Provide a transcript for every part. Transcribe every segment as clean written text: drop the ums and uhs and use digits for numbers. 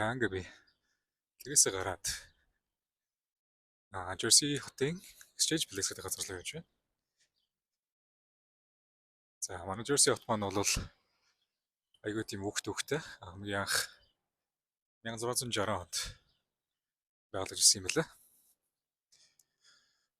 За, ингээ би гэрээсээ гараад Jersey хотын Exchange Place гэдэг газар руу явж байна. За, манай Jersey хот маань бол айгүй тийм үг төвхтэй. Хамгийн анх 1660 онд байгуулж ирсэн юм байна.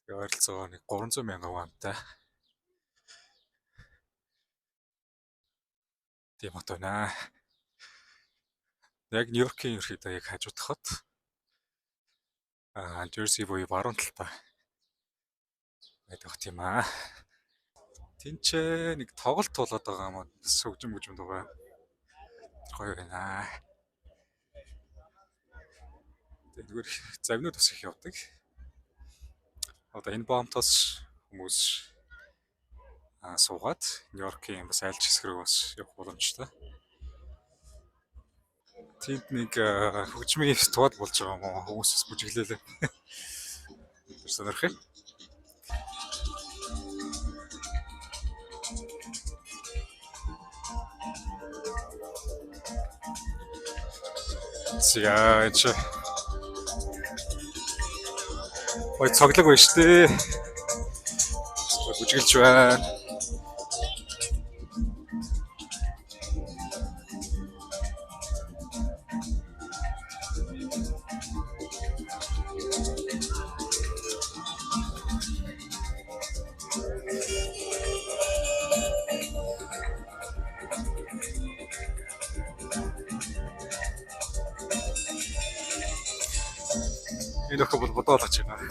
Тэгээ ойролцоогоор нэг 300 мянган вантай тийм хот байна. Яг Нью-Йоркийн ерөөхдөө яг хажуудах хот. Jersey буюу баруун талдаа байдаг хот юм аа. Тинчээ нэг тоглолт туулаад байгаа юм уу? Сөгжин бүжин дугаа. Гоё байна. Тэгээ зүгээр завнууд бас их явдаг. Одоо энэ бомтоос хүмүүс суугаад Нью-Йоркийн бас айлч хэсэг рүү бас явах боломжтой. Тэнд нэг хөгжмийн фестивал болж байгаа юм уу? Хүмүүс бас бүжиглээлээ. Тэр сонирх юм. За, энэ чи ой цоглог байна шүү дээ. Бүжиглж байна. Энэ охин бол бодоолгож байна.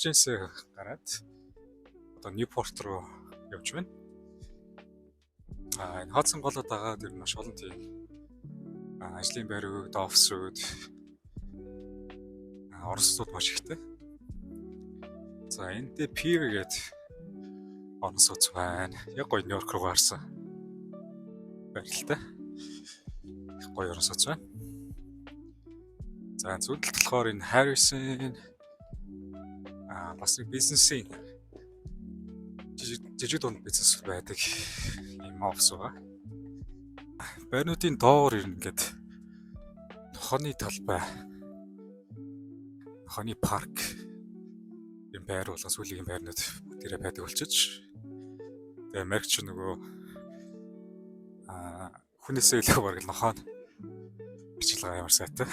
Exchange гараад одоо Ньюпорт руу явж байна. Энэ Хадсон голоо дагаад ер нь маш олон тийм ажлын байрууд, офисууд, орон сууцнууд маш ихтэй. За, энэ дээр Pier гэдэг орон сууц байна. Яг гоё Нью-Йорк руу гарсан байралтай. Их гоё орон сууц байна. За, зүүн талд болохоор энэ Harrison бас нэг бизнесийн жижиг дунд бизнес байдаг ийм офис байгаа. Байрнуудын доогоор ирнэ ингээд нохооны талбай, нохооны парк юм байр болон сүүлийн байрнууд бүгдээрээ байдаг болчихж. Тэгээ Америк ч нөгөө хүнээсээ илүү бараг л нохоо бичлэг амар сайтай.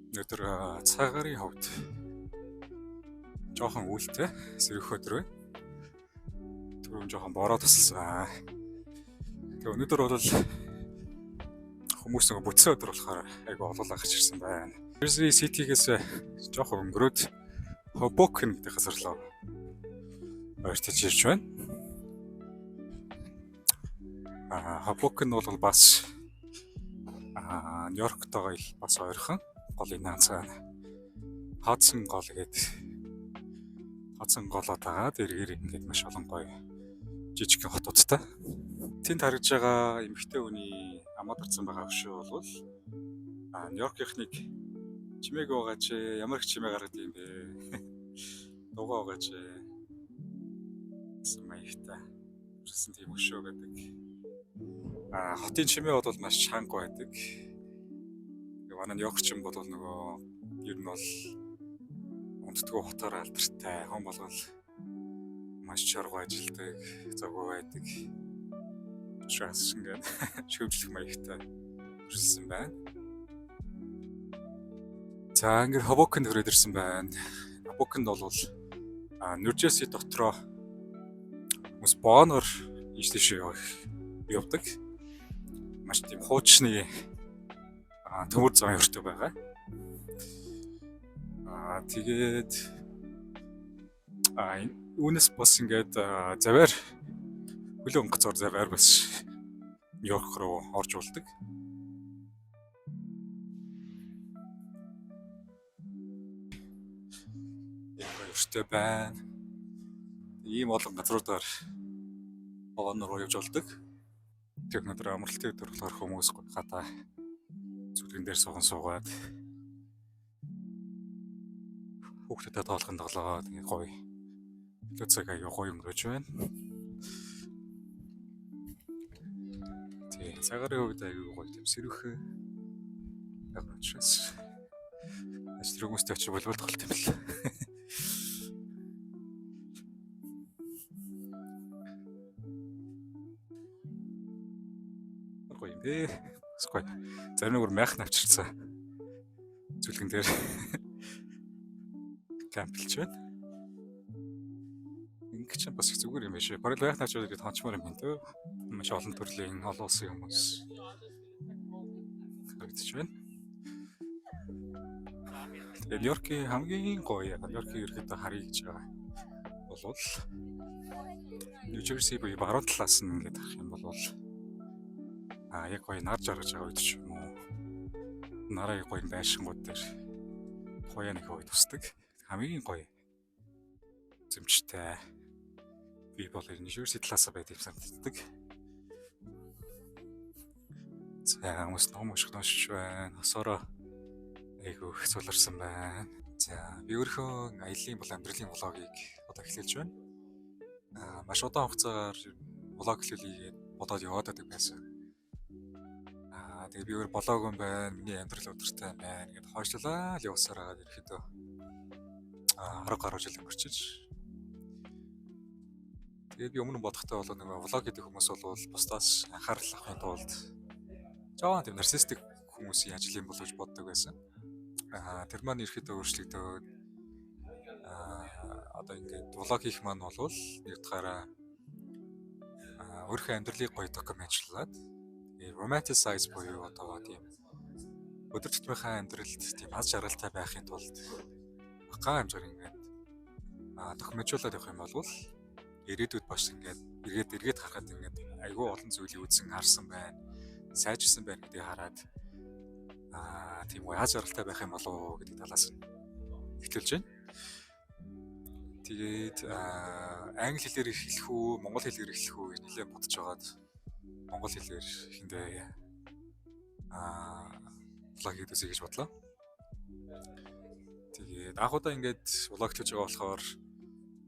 Өнөөдөр цагаарын хувьд жоохон үүлтэй сэрэх өдөр байна. Түрүүн жоохон бороо тусалсан. Тэгээ өнөөдөр бол хүмүүс нөгөө бүтсэн өдөр болохоор айгу олоолаа гарч ирсэн байна. Jersey City-гээс жоохон өнгөрөөд Hoboken гэдэг газар руу ойртож ирж байна. Hoboken бол бас Нью-Йорктойгоо бас ойрхон голын наацаа. Хадсон гол гэдэг Хадсон голоо дагаад эргээр ингээд маш олон гоё жижигхэн хотуудтай. Тэнд харагдж байгаа эмэгтэй хүний амаад гарсан байгаа хөшөө бол Нью-Йоркийнхныг чимээг байгаа чи ямар их чимээ гаргадаг юм бэ? Дугаа байгаа чи гэсэн маягтай. Төрсөн тийм хөшөө байдаг. Хотын чимээ бол маш чанга байдаг. Манай Нью-Йоркчин бол нөгөө ер нь бол унтдаггүй хотоор алдартай. Хүн болгол маш чарга ажилдаг, завгүй байдаг. Учраас ингээд шүүмжлэх маягтай төрсөн байна. За, ингээд Hoboken хүрээд ирсэн байна. Hoboken бол Нью-Джерси дотроо хүмүүс бооноор ийш тийш явдаг. Маш тийм хуучны төмөр зам өртөө байгаа. Тэгээд үүнээс бас ингээд заваар хөлөө онгоцоор заваар бас Нью-Йорк руу орж болдог. үзэмжтэй байна. Ийм олон газруудаар вагон руу явж болдог. Тэр өнөөдөр амралтын өдөр болохоор хүмүүс гадаа зүлгэн дээр суухан суугаад хүүхдүүдэд тоолхон тоглоод ингээ гоё төлөө цаг аяа гоё өнгөрөөж байна. Тийм, цагаарын хувьд аягүй гоё тийм сэрүүхэн байгаа учраас ажил хүмүүстэй очиж волейбол тоглолт юм л. Гоё юм бэ. Бас гоё. Зарим нэг бүр майх навчирсан. Зүлгэн дээр camp лж байна. Ингээ чинь бас их зүгээр юм биш. Бараг л майх навчраад ихэд хончмоор юм байна дөө. Маш олон төрлийн олон улсын хүмүүс харагдаж байна. Тэгээ Нью-Йоркийн хамгийн гоё, Нью-Йоркийн ерөөдөө харъя гэж байгаа болвол Нью Жерси буюу баруун талаас нь ингээд харах юм бол яг гоё нар жаргаж байгаа үед ч юм уу, нараа гоё байшингууд дээр туяа нэг гоё тусдаг. Хамгийн гоё зэмчтэй би бол Нью Жерси талаасаа байд юм санагддаг. За, хүмүүс ном унших уншиж байна. Хосоороо айгүй их суларсан байна. За, би өөрийнхөө аяллаа бол амьдралын vlog ыг одоо эхлүүлж байна. Маш удаан хугацаагаар vlog эхлүүлье бодоод яваад байдаг байсан. Тэгээ би өөр блог юм байна. Миний амьдрал өдөртэй байна гэдээ хойшлуулаа л явсаар агаад ирэхэд 10 гаруй жил өнгөрчиж. Тэгээд би өмнө бодохдоо бол нэг vlog гэдэг хүмүүс бол бусдаас анхаарал авахын тулд жоохон тийм narcissistic хүмүүсийн ажил юм болов гэж боддог байсан. Тэр маань ирэхэд өөрчлөгдөөд одоо ингээд vlog хийх маань бол нэг утгаараа өөрийнхөө амьдралыг гоё document члаад romanticize буюу одоо тийм өдөр тутмынхаа амьдралд тийм аз жаргалтай байхын тулд ган хэмжээр ингээд документжуулаад явах юм бол ирээдүйд бас ингээд эргээд эргээд харахад ингээд айгүй олон зүйлийг үзсэн харсан байна, сайжирсан байна гэдгийг хараад тийм гоё аз жаргалтай байх юм болов уу гэдэг талаас нь эхлүүлж байна. Тэгээд англи хэлээр эхлэх үү, монгол хэлээр эхлэх үү гэж нэлээд бодож байгаад монгол хэлээр эхэндээ vlog хийдэг үзье гэж бодлоо. Тэгээд анх удаа ингээд vlog хийж байгаа болохоор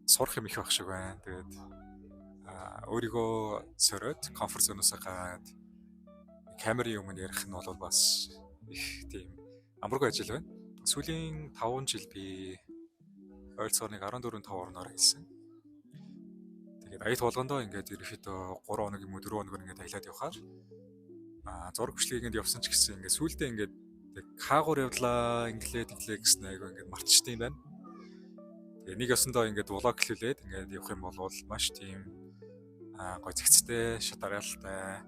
сурах юм их байх шиг байна. Тэгээд өөрийгөө сороод comfort zone оос гараад камерын өмнө ярих нь бол бас их тийм амаргүй ажил байна. Сүүлийн 5 жил би ойролцоогоор нэг 14 5 орноор аялсан. Тэгээд аялал болгондоо ингээд ерөнхийдөө 3 хоног юм уу 4 хоногор ингээд аялаад явхаар зураг бичлэг ингээд явсан ч гэсэн ингээд сүүлдээ ингээд хаагур явлаа, инглээ тэглээ гэсэн айгу ингээд мартчихсан юм байна. Тэгээ нэг ёсондоо ингээд vlog эхлүүлээд ингээд явах юм бол маш тийм гой зэгцтэй, шат дараалалтай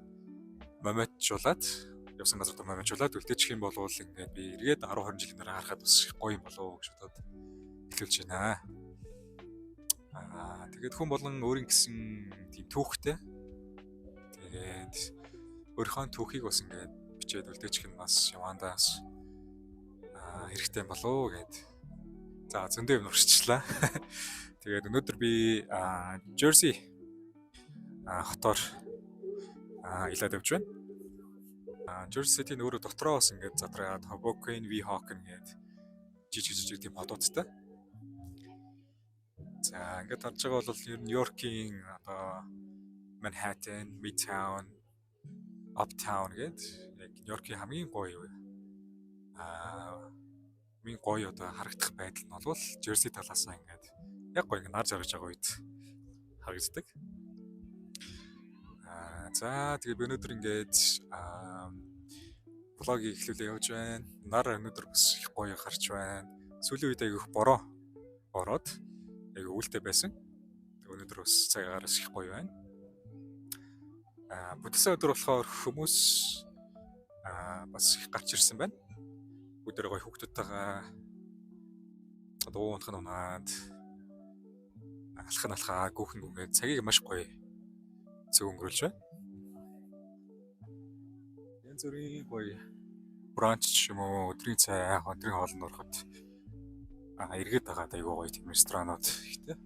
моментжуулаад явсан газар моментжуулаад үлдээчих юм бол ингээд би эргээд 10 20 жилийн дараа харахад бас их гоё юм болов уу гэж бодоод эхлүүлж байна. Тэгээд хүн болгон өөрийн гэсэн тийм түүхтэй. Тэгээд өөрийнхөө түүхийг бас ингээд бичээд үлдээчих нь бас явандаас хэрэгтэй болов уу гэд. За, зөндөө юм урьдчлаа. Тэгээд өнөөдөр би Jersey хотоор аялаад явж байна. Jersey City-ний өөрөө дотроо бас ингээд задраад Hoboken, Weehawken гээд жижиг жижиг тийм хотуудтай. За, ингээд харж байгаа бол ер нь Нью-Йоркийн одоо Manhattan, Midtown, Uptown гээд яг Нью-Йоркийн хамгийн гоё хамгийн гоё одоо харагдах байдал нь бол Jersey талаасаа ингээд яг гоё ингээд нар жаргаж байгаа үед харагддаг. За, тэгээ би өнөөдөр ингээд vlog ийг эхлүүлээ явж байна. Нар өнөөдөр бас их гоё гарч байна. Сүүлийн үед айгүйх бороо ороод айгүй үүлтэй байсан. Тэгээ өнөөдөр бас цагаараас их гоё байна. Бүтсэн өдөр болохоор хүмүүс бас их гарч ирсэн байна. Бүгдээ гоё хүүхдүүдтэйгээ дуу унтах нь унаад алхах нь алхаа, гүүх нь гүнгээд цагийг маш гоё зөв өнгөрүүлж байна. Янз бүрийн гоё brunch ч юм уу, өдрийн цай, өдрийн хоолнд ороход Эргээд байгаа айгүй гоё тийм ресторанууд ихтэй.